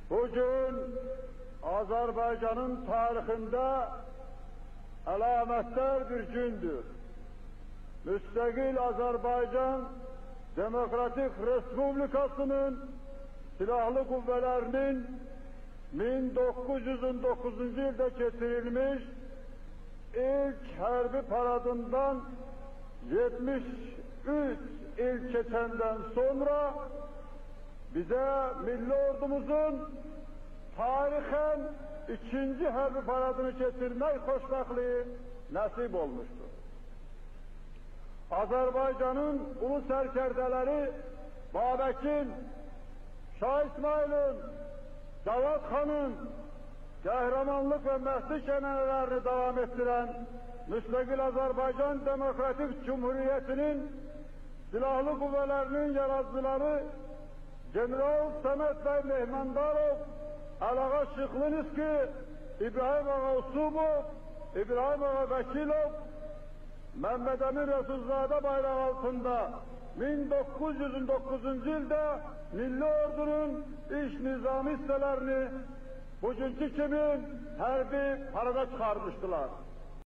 Bugün Azerbaycan'ın tarixində əlamətdar bir gündür. Müstəqil Azerbaycan Demokratik Respublikası'nın silahlı kuvvelerinin 1909. yılda getirilmiş ilk harbi paradından 73 il keçenden sonra bize milli ordumuzun tarihen ikinci harbi paradını getirmek xoşbəxtliyi nasip olmuştur. Azerbaycan'ın ulu sərkərdələri Babək'in, Şah İsmail'in, Cavad Xan'ın qəhrəmanlıq və mərdlik ənənələrini davam etdirən Müstəqil Azərbaycan Demokratik Cumhuriyeti'nin silahlı qüvvələrinin yaradıcıları General Səməd bəy Mehmandarov, Əlağa Şıxlınski, İbrahim Ağa Usubov, İbrahim Ağa Vəkilov, Məmməd Əmin Rəsulzadə bayrağı altında 1909. ildə Milli Ordunun iş nizami hissələrini bugünkü kimi hərbi parada çıxarmışdılar.